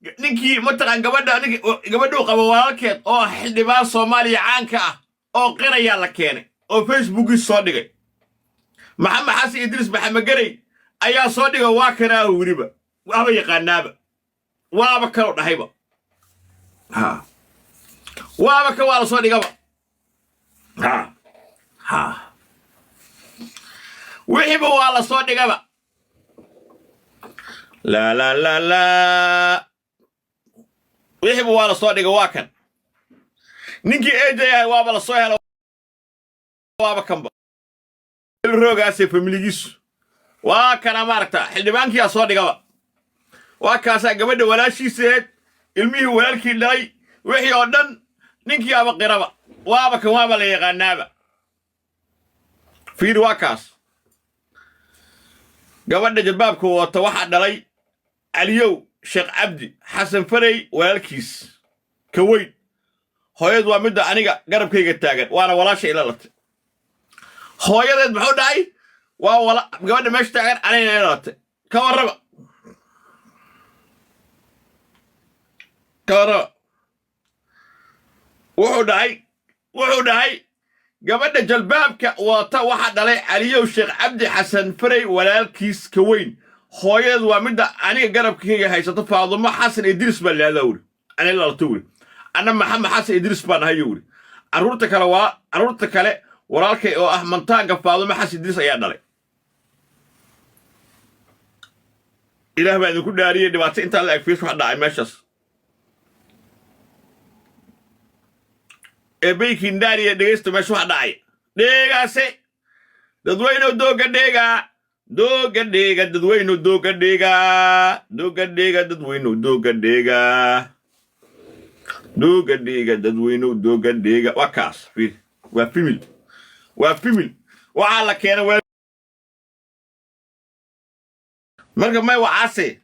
Ninkii mataqaan gabadha, ninki gabadhuu qabo walaalkeed oo ah xildhibaan Soomaaliya caanka ah oo qirayaa la keenay oo Facebookiis soo dhigay. Maxamed Xasan Idriis, Maxamed Garey, ayaa soo dhiga. Waa kanaa weliba waaba yaqaanaaba, waaba kaloo dhahayba. Ha, waaba ka waa la soo dhigaba. Ha ha, wixiiba waa la soo dhigaba. Laa laa laa laa, wixiiba waa la soo dhiga. Waa kan ninkii AJ ahay, waaba la soo hela, waaba kanba roogaasee familigiisu waa kana. Maaragta, xildhibaankiyaa soo dhigaba. Waa kaasaa gabadha walaashiisaheed, ilmihii walaalkii dhalay, wixii oo dhan, ninkii aba qiraba. Waaba kan, waaba la yaqaanaaba. Fiir, waa kaas. Gabadha jalbaabka wata waxaa dhalay Caliyow Sheekh Cabdi Xasan Farey, walaalkiis ka weyn. Hooyad waa midda aniga garabkayga taagan, waana walaasha ila latay. Hooyadeed muxuu dhahay? Waa wala gabadha meesha taagan anigana ila latay. Ka warraba, ka warraba. Wuxuu dhahay gabadha jalbaabka wata waxaa dhalay Caliyow Sheekh Cabdi Xasan Farey, walaalkiis ka weyn. Hooyadeed waa midda aniga garabkayga haysato. Faadumo Xasan Idriis baa leedaa wuri, aniga lalata wuri. Anna Maxamed Xasan Idriis baan ahayo wuri. Carruurta kale waa carruurta kale walaalkay oo ah mantaanka Faadumo Xasan Idriis ayaa dhalay. Ilaah baa idinku dhaariyey, dhibaato intaa la eg fiis wax dhacay meeshaas. Eebeykiin dhaariya, dhegaysta meesha wax dhacay. Dheegaase dadweynow, dooga dheegaa, dooga dheega dadweynow, dooga dheegaa, dooga dheega dadweynow, dooga dheegaa, dooga dheega dadweynow, dooga dheega. Waa kaas, fiir, waa family, waa family. Waxaa la keenay waa marka may wacaase.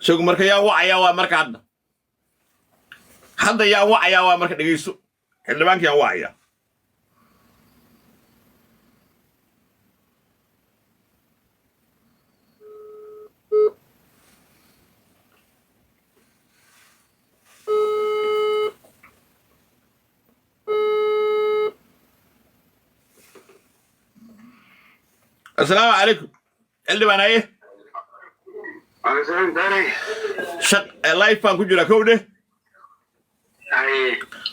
Isagu marka yaa wacayaa? Waa marka hadda yaa wacayaa? Waa marka dhegeyso, xildhibaanka yaa wacayaa? Asalaamu calaykum, xildhibaan. Haye, shaq live baan ku jiraa. Kow dheh,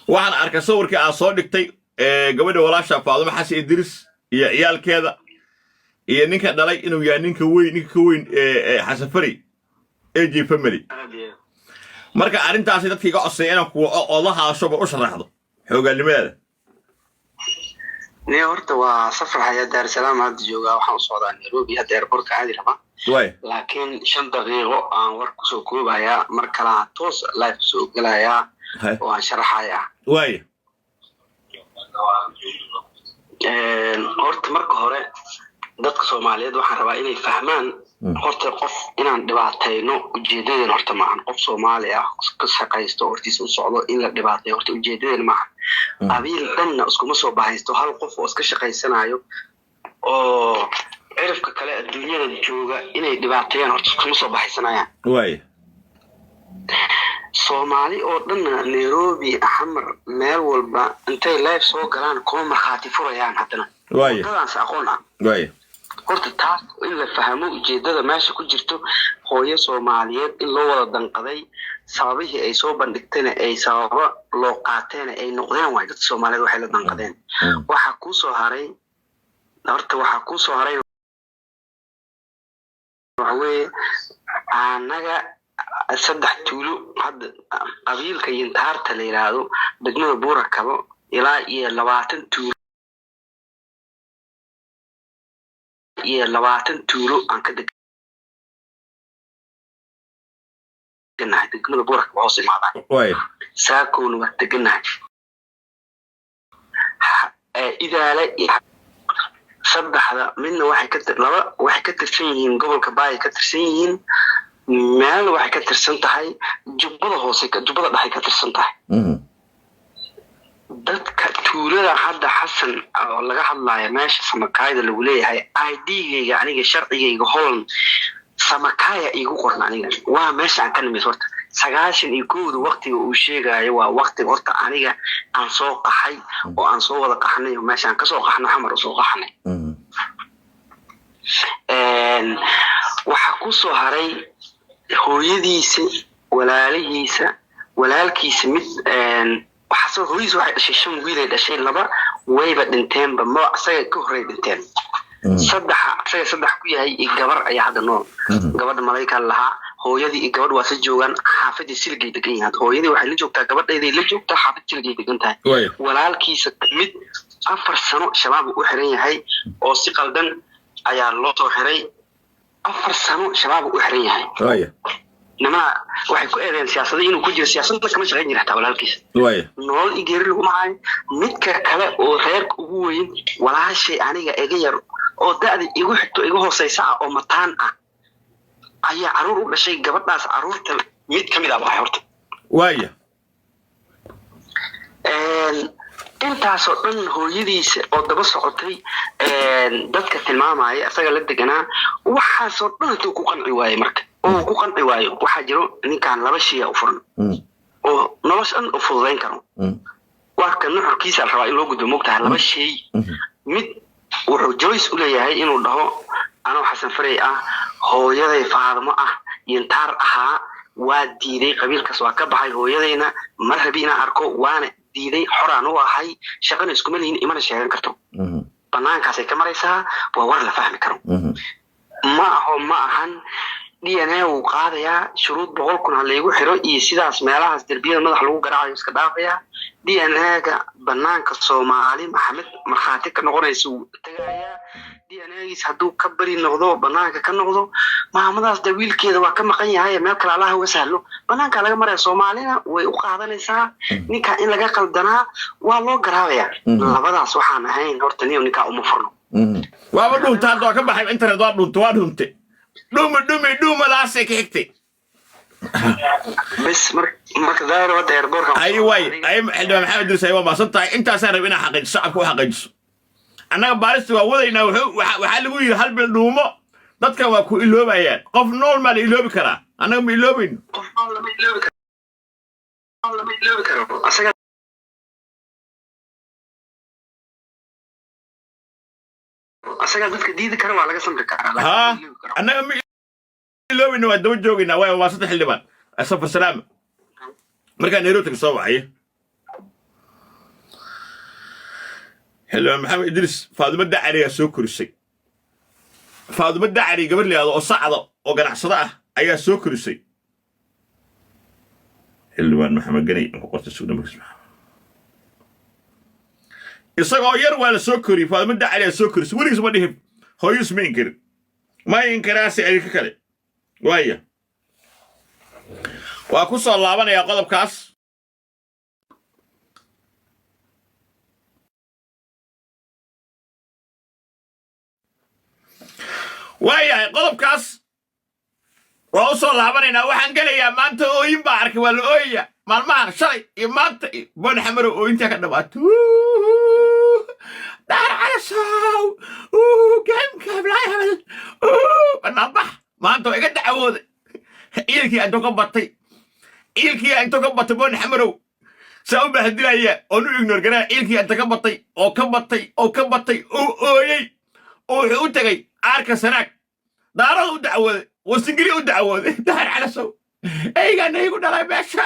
waxaan arkay sawirkii aad soo dhigtay ee gabadha walaasha Faadumo Xasan Idriis iyo ciyaalkeeda iyo ninka dhalay inuu yahay ninka weyn, ninka ka weyn ee Xasan Fari, AJ family. Marka arrintaasi dadka iga codsaday inaan kuwa oo la hadashoba u sharaxdo xoogaalnimadeeda. Ne, horta waa safar haya. Daar Salaam hadda joogaa, waxaan u socdaa Nairobi, hadda airportka aadi rabaa. Waay. Laakiin 5 daqiiqo aan war kusoo koobayaa, mar kalena toos live soo gelayaa oo aan sharaxayaa. Waay. Horta marka hore dadka Soomaaliyeed waxaan rabaa inay fahmaan. Horta qof inaan dhibaatayno ujeedadeena horta maahan. Qof Soomaali ah ka shaqaysto, hortiisa u socdo, in la dhibaateeyo horta ujeedadeena maahan. Qabiil dhanna iskuma soo bahaysto hal qof oo iska shaqaysanayo oo cirifka kale adduunyada jooga inay dhibaateeyaan, horta iskuma soo bahaysanayaan. Waay. Soomaali oo dhanna Nairobi, Xamar, meel walba intay live soo galaan kuma markhaati furayaan haddana Waay. wadadaans aqoon ah. Waay. Horta taas in la fahmo ujeedada meesha ku jirto, hooyo Soomaaliyeed in loo wada danqaday, sababihii ay soo bandhigtayna ay sababo loo qaateena ay noqdeen waay. Dadka Soomaaliyeed waxay la danqadeen. Waxaa kuu soo haray, horta waxaa kuu soo haray waxa weeye, annaga saddex tuulo hadda qabiilka Yintaarta la yidhaahdo degmada Buurakabo ilaa iyo 20 tuulo iyo 20 tuulo aan ka deganahay degmada Buurakabo hoos imaadaan. Waay. Saakowna waa deganahay. Idaale iyo saddexda midna waxay ka laba waxay ka tirsan yihiin gobolka Baay ka tirsan yihiin, meelna waxay ka tirsan tahay Jubbada Hoose, Jubbada Dhexe ka tirsan tahay. Dadka Tuulada hadda Xasan oo laga hadlayo, meesha Samakaayada lagu leeyahay, ID-gayga aniga, sharcigayga Holland Samakaya iigu qoran. Aniga waa meesha aan ka nimid. Horta 91-da waqtiga uu sheegayo waa waqtiga horta aniga aan soo qaxay oo aan soo wada qaxnay oo meesha aan kasoo qaxno, Xamar usoo qaxnay. Waxaa ku soo haray hooyadiisa, walaalihiisa, walaalkiisa mid. Waxaa soo hooyadiisa waxay dhashay shan wiilay dhashay, laba wayba dhinteenba, ma asaga ka horey dhinteen. Saddexa asaga saddex ku yahay iyo gabar ayaa hadda nool. Gabadha malaykaa lahaa. Hooyadii iyo gabadh waa sa joogaan, xaafadii Siligay degan yihiin. Hooyadii waxay la joogtaa gabadhayday la joogtaa, xaafad Siligay degan tahay. Walaalkiisa mid 4 sano Shabaab u xiran yahay oo si qaldan ayaa loo soo xiray. 4 sano Shabaab u xiran yahay. Nimaa waxay ku eedeen siyaasada inuu ku jiro, siyaasadna kama shaqayn jira xataa walaalkiisa. Nolol iyo geeri laguma hayo. Midka kale oo reerka ugu weyn, walaashay aniga iga yar oo da'da igu xigto, iga hooseysa ah oo mataan ah ayaa caruur u dhashay. Gabadhaas caruurta mid ka mid ah waay horta. Intaasoo dhan hooyadiisa oo daba socotay, dadka tilmaamaya isaga la deganaa, waxaasoo dhan hadduu ku qanci waayo, marka oo ku qanci waayo, waxaa jiro ninkan laba shaya u furan oo nolosha dhan u fududayn karo. Waa ka nuxurkiisa la rabaa in loo gudbo, mogtahay, laba shay. Mid wuxuu choice u leeyahay inuu dhaho: anoo Xasan Farey ah, hooyaday Faadmo ah, yintaar ahaa, waa diiday qabiilkaas, waa ka baxay, hooyadayna ma rabi inaan arko, waana diiday, xoraan u ahay, shaqana iskuma lihin, imana sheegan karto. Banaankaasay ka maraysaa, waa war la fahmi karo. Ma aho, ma ahan DNA wuu qaadayaa, shuruud 100,000 ha laygu xiro iyo sidaas meelahaas derbiyada madax lagu garaacayo iska dhaafayaa. DNA-ga banaanka Soomaali Maxamed markhaati ka noqonaysa wuu tegayaa. DNA-giis hadduu ka beri noqdo, banaanka ka noqdo, maamadaas de wiilkeeda waa ka maqan yahay, meel kale Allaha uga sahlo, banaanka laga maraya, Soomaalina way u qaadanaysaa ninka in laga qaldanaa, waa loo garaabayaa. Labadaas waxaan ahayn horta niyo ninkaa uma furno. Waaba dhuunta hadda, waa ka baxay internet, waa dhuunta, waa dhuunte, dhumi dhumi dhuumadaasay ka xigtay. Bes, marka daayir hadda airportka. Ay waay, ay xildhibaan Maxamed Idriis, ay waa mahadsan tahay. Intaasaan rab inaa xaqiijiso, shacabka u xaqiijiso. Annaga baarista waa wadaynaa. Waxaa lagu yidhi hal bil dhuumo, dadkan waa ku iloobayaan. Qof nool maa la iloobi karaa? Annaga ma iloobayno. Qof nool lama iloobi karo, lama iloobi karo asaga. Asagaa dadka diidi kara, waa laga samri karaa, laakiin haa lama iloobi karo. Annaga ma iloobayno, waa daba joogaynaa. Waay waa saddex xildhibaan, safar salaama. Markaa Nairobi taga soo wacaya xildhibaan Maxamed Idriis. Faadimo Dacari ayaa soo korisay. Faadimo Dacari, gabar layihahdo oo sacda oo ganacsado ah ayaa soo korisay xildhibaan Maxamed Ganay. Aan ku qortay sugna markiis. Isagoo yar waa la soo koriyey, Faadimo Dacari ayaa soo korisay. Weligiis ma dhihin hooyus, ma inkirin, ma inkiraasi adinka kale. Waaya, waa ku soo laabanayaa qodobkaas. Waayahay, qodobkaas waa u soo laabanaynaa. Waxaan gelayaa maanta ooyin baa arkay, waa la ooyaya maalmahan, shalay iyo maanta iyo Bon Xamarow ooyintaa ka dhamaatay. Daar calasow gaamka heblaay hebel banaanbax maanta waa iga dacwooday. Ciilkii intuu ka batay, ciilkii intuu ka batay, Bon Xamarow saa u bahdilaya oon u ignore garaa, ciilkii inta ka batay oo ka batay oo ka batay oo ooyey oo wuxuu u tegay Aarka Sanaag, Daarada u dacwooday, Wasingiri u dacwooday. Daar calasow eygaana igu dhalay meesha.